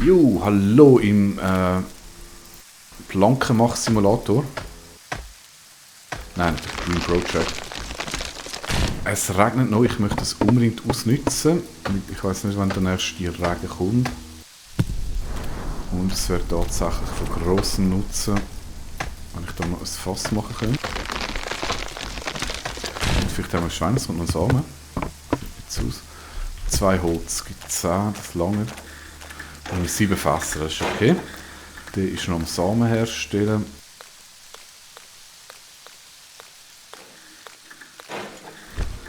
Jo, hallo im Plankenmach-Simulator. Nein, Green Project. Es regnet noch, ich möchte es unbedingt ausnutzen. Ich weiß nicht, wann der nächste Regen kommt. Und es wäre tatsächlich von grossem Nutzen, wenn ich da noch ein Fass machen könnte. Und vielleicht haben wir Schweine, es kommt noch ein Samen. Sieht aus. 2 Holz gibt 10, das lange. Und 7 Fässer, das ist okay. Der ist noch am Samen herstellen.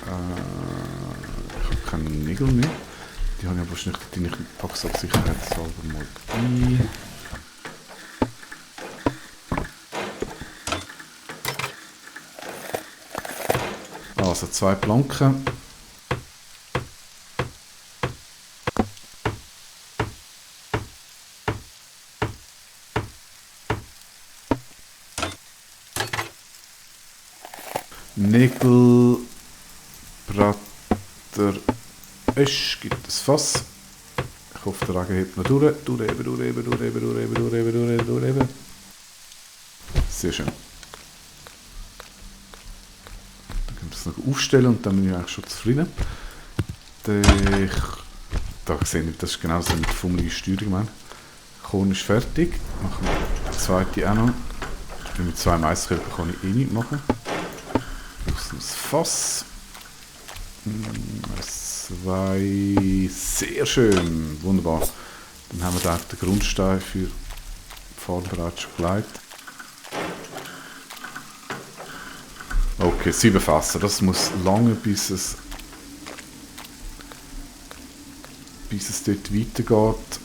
Ich habe keine Nägel mehr. Die habe ich aber wahrscheinlich, ich packe es auf sicherheitshalber mal ein. Also 2 Planken. Nägel, Bretter, Esch, gibt es Fass. Ich hoffe, der Regen hebt noch durch. Durchheben. Sehr schön. Dann können wir das noch aufstellen und dann bin ich eigentlich schon zufrieden. Da sehe ich, das ist genau so eine fummelige Steuerung. Der Korn ist fertig. Machen wir die zweite auch noch. Mit 2 Maiskörper kann ich eh nicht machen. Das Fass. 2. Sehr schön. Wunderbar. Dann haben wir da den Grundstein für die Farbe bereits schon gelegt. Okay, 7 Fässer. Das muss lange, bis es dort weitergeht.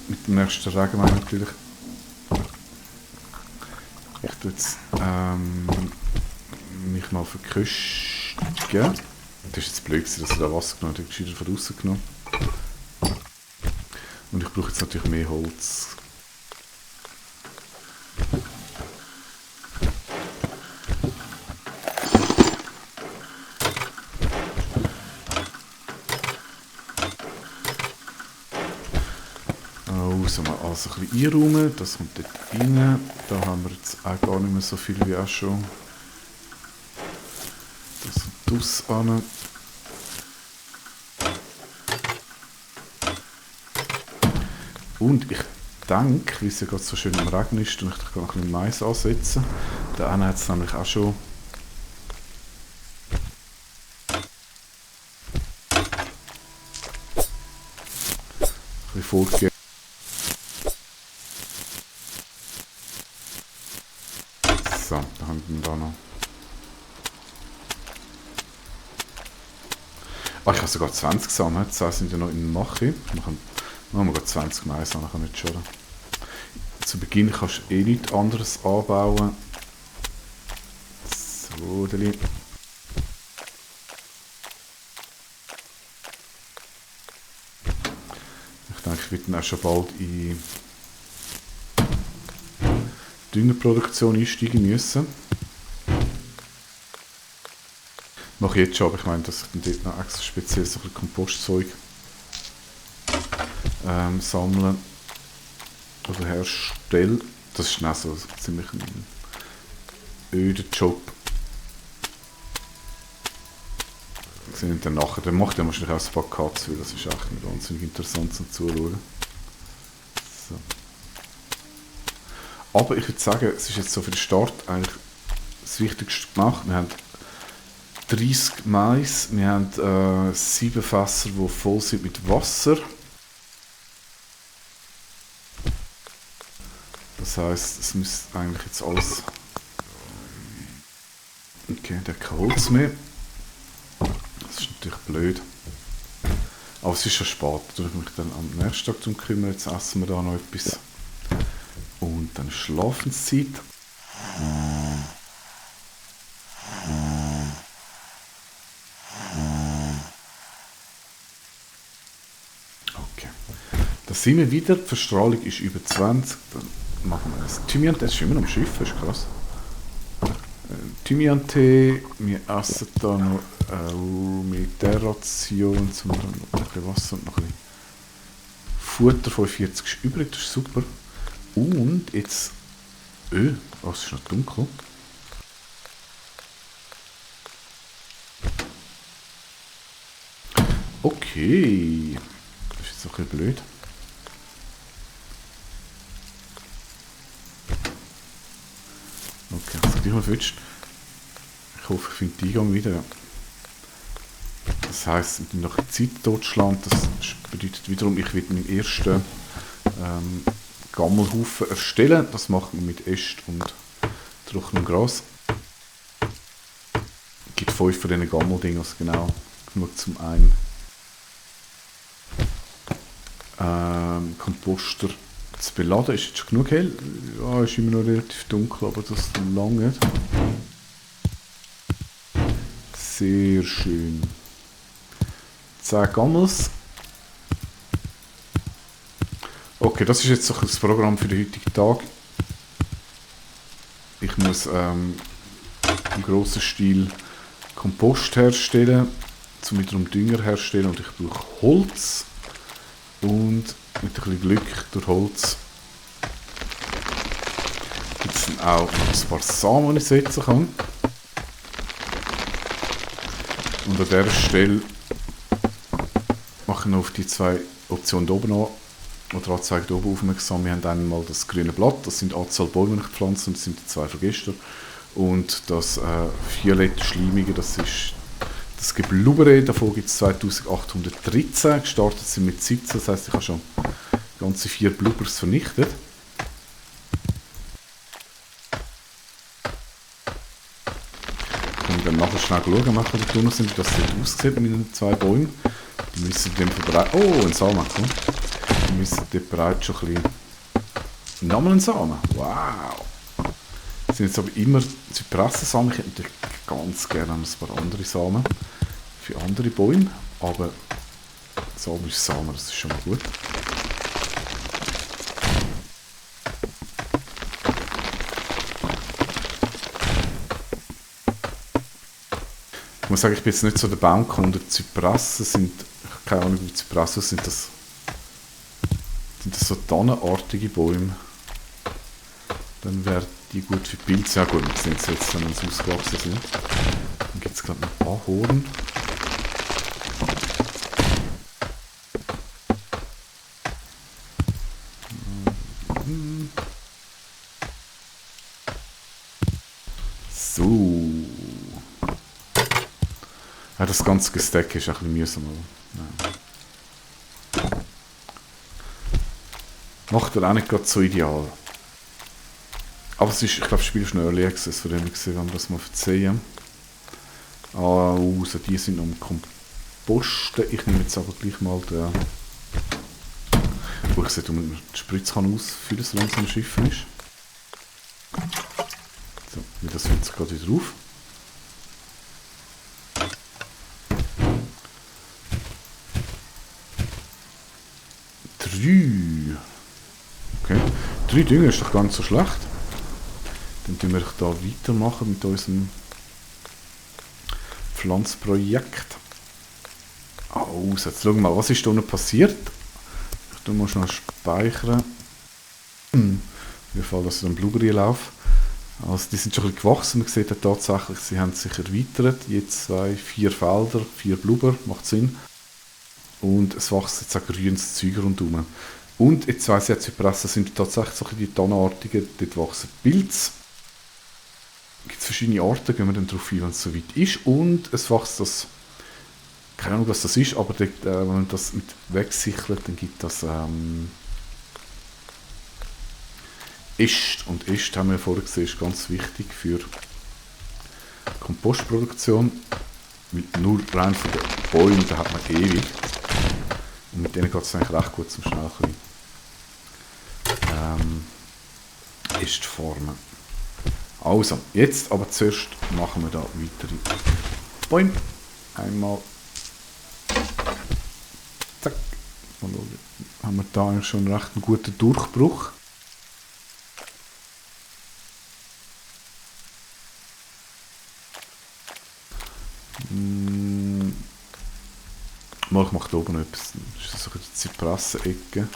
Mit dem nächsten Regen meine ich natürlich. Ich tue jetzt mich mal verköstigen. Das ist jetzt blöd, dass ich da Wasser genommen habe. Ich habe von draußen genommen. Und ich brauche jetzt natürlich mehr Holz. Also mal alles ein bisschen einräumen. Das kommt dort rein. Da haben wir jetzt auch gar nicht mehr so viel wie auch schon. Das und das an. Und ich denke, wie es ja gerade so schön im Regen ist, und ich kann noch ein bisschen Mais ansetzen. Der eine hat es nämlich auch schon. Ein bisschen vorgegeben. So, da haben wir da noch. Ah, ich habe sogar 20 Samen, 2 sind ja noch in Mache. Machen wir gerade 20 Mais an, kann nicht schaden. Zu Beginn kannst du eh nichts anderes anbauen. So, Deli. Ich denke, ich werde dann auch schon bald in Düngerproduktion einsteigen müssen. Mache ich jetzt schon, aber ich meine, dass ich dann dort noch extra speziell so ein bisschen Kompostzeug sammeln oder herstellen. Das ist dann so ziemlich ein öder Job. Dann nachher, dann macht er wahrscheinlich auch ein paar Cuts, weil das ist echt nicht wahnsinnig interessant zum Zuschauen. So. Aber ich würde sagen, es ist jetzt so für den Start eigentlich das Wichtigste gemacht. Wir haben 30 Mais, wir haben 7 Fässer, die voll sind mit Wasser. Das heisst, es müsste eigentlich jetzt alles... Okay, der hat kein Holz mehr. Das ist natürlich blöd. Aber es ist schon spät, da ich mich dann am nächsten Tag darum kümmern. Jetzt essen wir da noch etwas. Und dann ist Schlafenszeit. Okay. Da sind wir wieder. Die Verstrahlung ist über 20. Dann machen wir das. Thymian, das ist immer noch am Schiff, das ist krass. Thymian-Tee. Wir essen da noch Militärration, zum noch ein bisschen Wasser und noch ein bisschen Futter, 45 ist übrig, das ist super. Und jetzt... oh, es ist noch dunkel. Okay. Das ist jetzt noch ein bisschen blöd. Okay, also gleich mal fetzt. Ich hoffe, ich finde den Eingang wieder. Ja. Das heisst, ich noch Zeit totschlagen. Das bedeutet wiederum, ich werde meinen ersten Gammelhaufen erstellen. Das macht man mit Äst und trockenem Gras. Es gibt 5 von diesen Gammeldingen, also genau genug zum einen Komposter zu beladen. Ist jetzt schon genug hell? Ja, ist immer noch relativ dunkel, aber das lange. Sehr schön. 10 Gammels. Okay, das ist jetzt so das Programm für den heutigen Tag. Ich muss im grossen Stil Kompost herstellen, zum wiederum Dünger herstellen, und ich brauche Holz. Und mit ein bisschen Glück durch Holz gibt es dann auch ein paar Samen, die ich setzen kann. Und an dieser Stelle mache ich noch auf die 2 Optionen hier oben an, oder Anzeige hier oben aufmerksam. Wir haben einmal das grüne Blatt, das sind die Anzahl Bäume, die ich gepflanzt habe, das sind die 2 von gestern. Und das violette Schleimige, das ist das Geblubere, davon gibt es 2813, gestartet sind mit 17, das heisst, ich habe schon ganze 4 Blubbers vernichtet. Ich kann dann nachher schnell schauen, machen die Tunnel sind, wie das aussieht mit den 2 Bäumen. Die müssen in dem Fall bereit... Oh, ein Samen, komm. Die müssen dort bereits schon ein bisschen... Nochmal ein Samen, wow! Das sind jetzt aber immer Zypressensamen. Ich hätte natürlich ganz gerne ein paar andere Samen für andere Bäume, aber Samen ist Samen, das ist schon mal gut. Ich muss sagen, ich bin jetzt nicht so der Baumkunde. Zypressen sind, ich habe keine Ahnung, wie Zypressen sind das so tannenartige Bäume. Dann wäre die gut für Pilze. Ja gut, jetzt sind sie jetzt, wenn sie ausgewachsen sind. Dann gibt es gerade ein Ahorn. So. Ja, das ganze Gesteck ist ein bisschen mühsam. Ja. Macht er auch nicht gerade so ideal. Aber es ist, ich glaube, das Spiel ist noch Early Access, von dem ich gesehen habe, das mal verzeihen. Also die sind am Komposten. Ich nehme jetzt aber gleich mal den... Ich sehe, die Spritzkanne ausfüllen, solange es am Schiffen ist. So, das fällt sich gerade wieder auf. Okay. 3 Dünger ist doch gar nicht so schlecht. Dann tun wir da weitermachen mit unserem Pflanzprojekt. Oh, jetzt schauen wir mal, was ist da unten passiert. Ich tue mal schnell speichern. Wie fall das ein Blueberry-Lauf. Also die sind schon ein bisschen gewachsen. Man sieht ja tatsächlich, sie haben sich erweitert. Jetzt 2, 4 Felder, 4 Bluber, macht Sinn. Und es wächst jetzt auch grünes Zeug rundherum. Und jetzt weiss ich, jetzt Zypressen sind tatsächlich so die tannenartigen, dort wachsen Pilze. Es gibt verschiedene Arten, gehen wir dann darauf ein, wenn es soweit ist. Und es wächst das, keine Ahnung was das ist, aber dort, wenn man das mit wegsichert, dann gibt das Äste. Und Äste, haben wir ja vorher gesehen, ist ganz wichtig für Kompostproduktion. Weil nur rein von den Bäumen, da hat man ewig. Und mit denen geht es eigentlich recht gut zum schnell Äste formen. Also, jetzt aber zuerst machen wir da weitere Bäume. Einmal. Zack. Mal schauen. Haben wir da eigentlich schon einen recht guten Durchbruch. Mal, ich mache da oben noch etwas. Das ist so eine Zypressen-Ecke.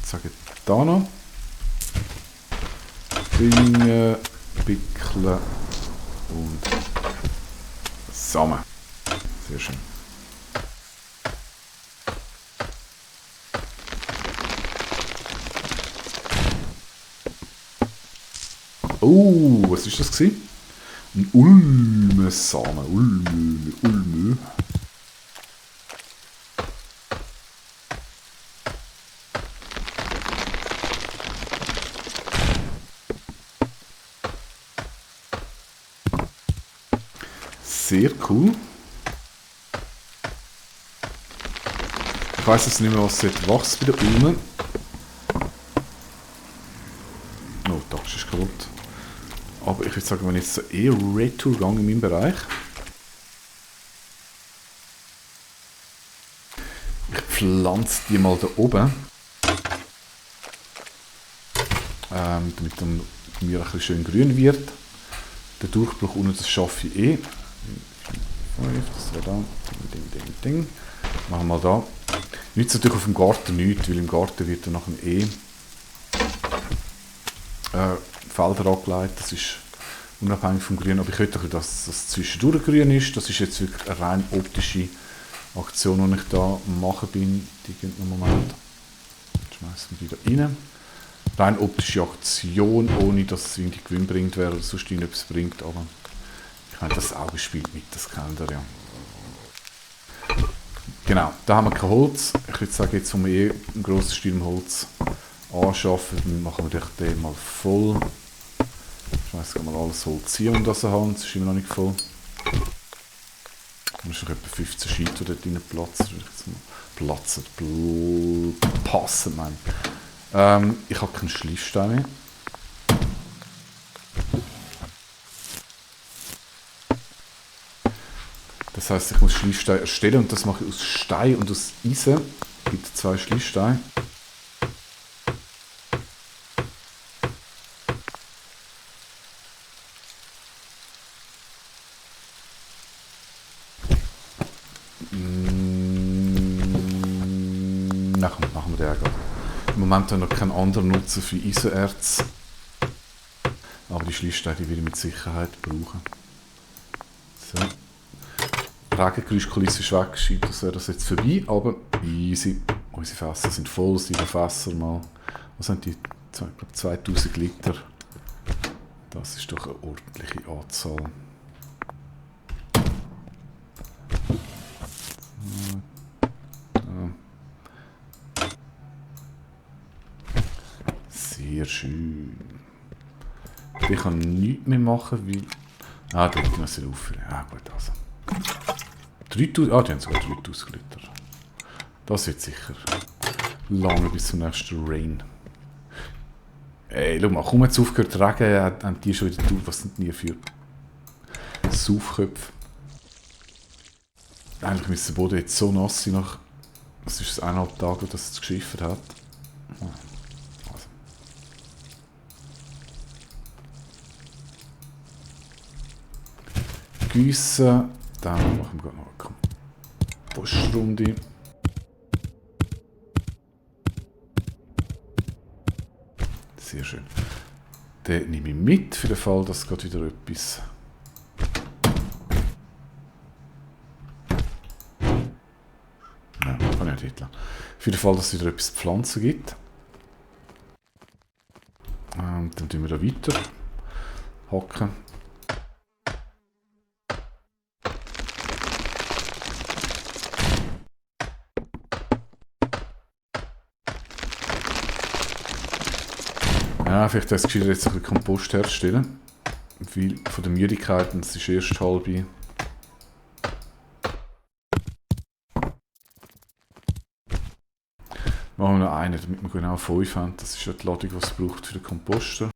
Ich sage da noch. Bringen, Pickeln und Samen. Sehr schön. Oh, was ist das gewesen? Ein Ulmesamen. Ulme. Sehr cool. Ich weiss jetzt nicht mehr, was dort wächst bei der Ulme. Oh, die Axt ist kaputt. Aber ich würde sagen, wenn ich jetzt so retour gehe in meinem Bereich. Ich pflanze die mal da oben. Damit dann mir ein bisschen schön grün wird. Der Durchbruch unten, das schaffe ich eh. Das wäre da. Ding. Machen wir da. Nützt natürlich auf dem Garten nichts, weil im Garten wird dann nachher Felder angelegt. Das ist unabhängig vom Grün. Aber ich möchte, dass das zwischendurch grün ist. Das ist jetzt wirklich eine rein optische Aktion, die ich da machen bin. Die geht noch einen Moment. Jetzt schmeißen wir die da rein. Rein optische Aktion, ohne dass es irgendwie Gewinn bringt, wäre oder sonst etwas bringt. Aber ich meine, das Auge spielt mit, das kennt ihr ja. Genau, da haben wir kein Holz. Ich würde sagen, jetzt, wo wir ein grosses Stil Holz anschaffen, dann machen wir den mal voll. Ich weiss, ich kann mal alles Holz ziehen, das haben. Das ist immer noch nicht voll. Da ist noch etwa 15 Scheite, die dort drin passen, meine ich. Ich habe keinen Schleifstein mehr. Das heisst, ich muss Schleifstein erstellen und das mache ich aus Stein und aus Eisen. Es gibt 2 Schleifsteine. Machen wir den auch. Im Moment haben wir noch keinen anderen Nutzen für Eisenerz. Aber die Schleifsteine die will ich mit Sicherheit brauchen. So. Die Regengeräuschkulisse ist weg, das wäre das jetzt vorbei, aber easy. Unsere Fässer sind voll, 7 Fässer mal. Was sind die? Ich glaube 2000 Liter. Das ist doch eine ordentliche Anzahl. Sehr schön. Ich kann nichts mehr machen, weil... Ah, da muss ich aufhören. Ah, gut, also. 3000... Ah, die haben sogar 3000 Liter. Das wird sicher lange bis zum nächsten Rain. Ey, schau mal, kaum jetzt aufgehört zu regnen, haben die schon wieder tun. Was sind die für Saufköpfe? Eigentlich müsste der Boden jetzt so nass sein nach... Das ist 1,5 Tage, dass es geschiffert hat. Also. Gießen. Dann machen wir noch eine Kompostrunde. Sehr schön. Den nehme ich mit, für den Fall, dass gerade wieder etwas... Ja, kann ich nicht lassen. Für den Fall, dass es wieder etwas zu pflanzen gibt. Dann tun wir da weiter hacken. Ja, vielleicht ist es gescheit, jetzt ein bisschen Kompost herzustellen. Weil von der Müdigkeit, es ist erst halb. Machen wir noch einen, damit wir genau 5 haben. Das ist ja die Ladung, die es braucht für den Komposter.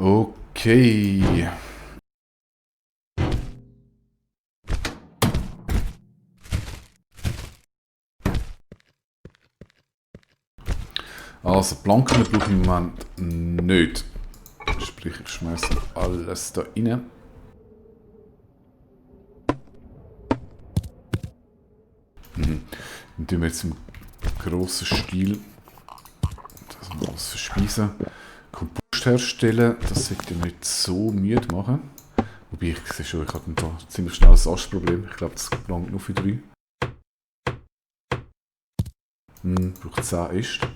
Okay. Also Planken brauche ich im Moment nicht. Sprich, ich schmeiße alles da rein. Dann tun wir jetzt im grossen Stil das alles verspeisen. Kompost herstellen, das sollte ja nicht so müde machen. Wobei ich sehe schon, ich habe da ziemlich schnell ein Astproblem. Ich glaube, das langt nur für 3. Braucht 10 Äste.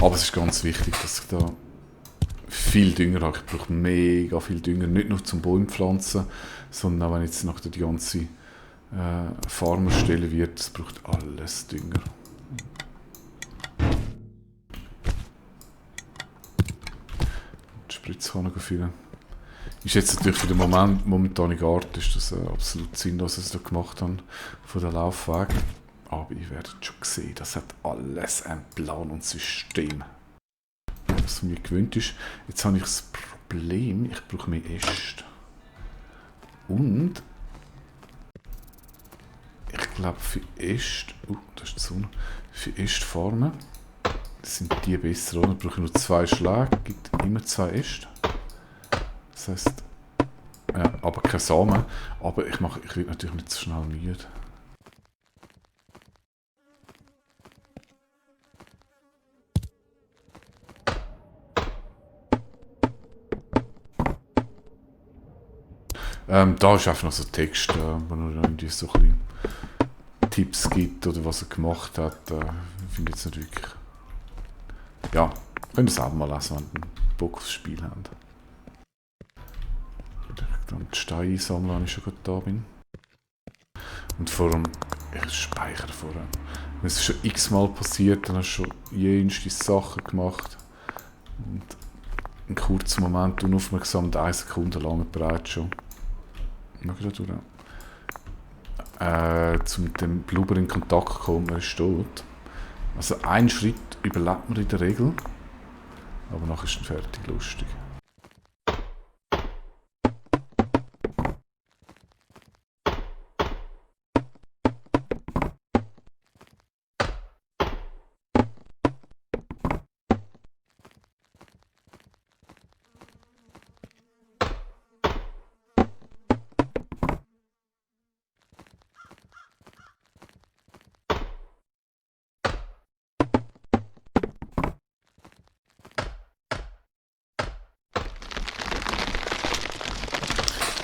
Aber es ist ganz wichtig, dass ich da viel Dünger habe. Ich brauche mega viel Dünger. Nicht nur zum Bäume pflanzen, sondern auch wenn jetzt noch die ganze Farm erstellen wird, es braucht alles Dünger. Die Spritzkanne füllen. Ist jetzt natürlich für den momentanen Art ist das absolut sinnlos, was ich da gemacht habe von den Laufwegen. Aber ihr werdet schon sehen, das hat alles einen Plan und System. Was mir gewöhnt ist. Jetzt habe ich das Problem, ich brauche mehr Äste. Und ich glaube für Äste, das ist die Sonne, für Ästfarmen sind die besser, oder? Ich brauche nur 2 Schläge, gibt immer 2 Äste. Das heisst, aber kein Samen. Aber ich werde natürlich nicht so schnell müde. Da ist einfach noch so ein Text, wo er irgendwie so ein bisschen Tipps gibt oder was er gemacht hat. Finde ich jetzt nicht wirklich. Ja, könnt ihr es auch mal lesen, wenn ihr Bock aufs Spiel habt. Dann die Steine einsammeln, wenn ich schon gerade da bin. Und vor allem, ich speichere vorher. Wenn es schon x-mal passiert, dann hast du schon jenste Sachen gemacht. Und einen kurzen Moment unaufmerksam, 1 Sekunde lang bereits schon. Zu mit dem Blubber in Kontakt kommen, er ist tot. Also einen Schritt überlebt man in der Regel, aber nachher ist dann fertig lustig.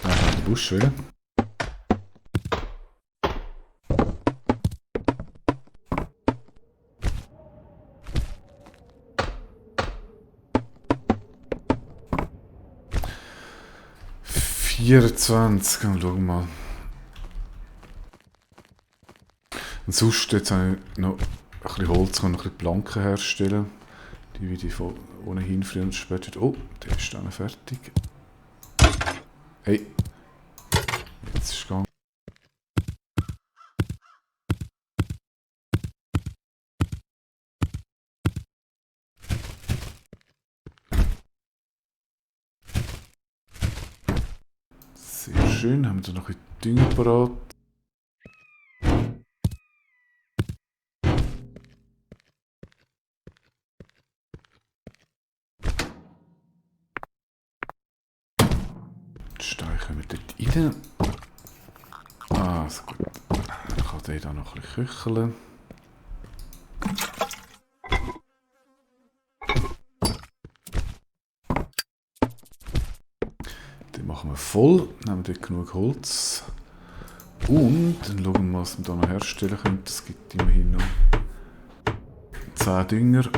Nachher den Busch wieder. Schauen wir mal. Und sonst jetzt habe ich noch ein bisschen Holz und noch ein bisschen Planken herstellen. Die wie die von ohnehin früher und später. Oh, der ist dann fertig. Hey, jetzt ist es gegangen. Sehr schön, haben wir da noch ein bisschen Dünger parat. Die Steine kommen dort rein. Ah, so gut. Dann kann der da noch ein bisschen köcheln. Den machen wir voll, nehmen dort genug Holz. Und dann schauen wir, was wir da noch herstellen können. Es gibt immerhin noch 10 Dünger.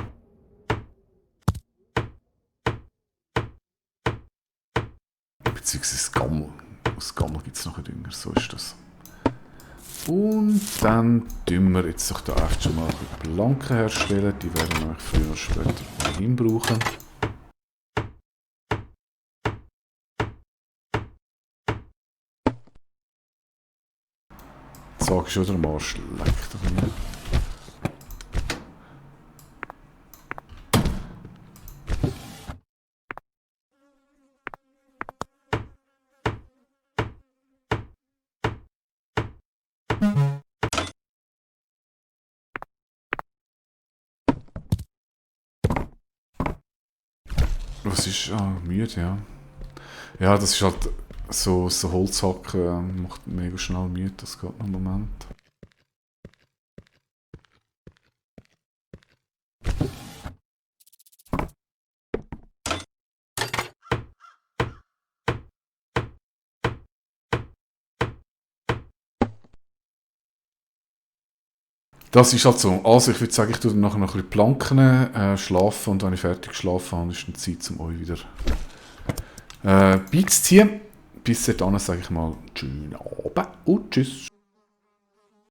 Beziehungsweise Gammel. Aus Gammel gibt es noch einen Dünger, so ist das. Und dann tun wir jetzt doch da echt schon mal Planken herstellen. Die werden wir früher oder später hinbrauchen. Sag schon wieder mal, schlecht doch mir. Was ist... Ah, müde, ja. Ja, das ist halt... So Holzhacken macht mega schnell müde, das geht noch einen Moment. Das ist halt so. Also ich würde sagen, ich tue dann nachher noch ein bisschen Planken, schlafen und wenn ich fertig geschlafen habe, ist dann Zeit, um euch wieder beizuziehen. Bis dahin sage ich mal schönen Abend und tschüss.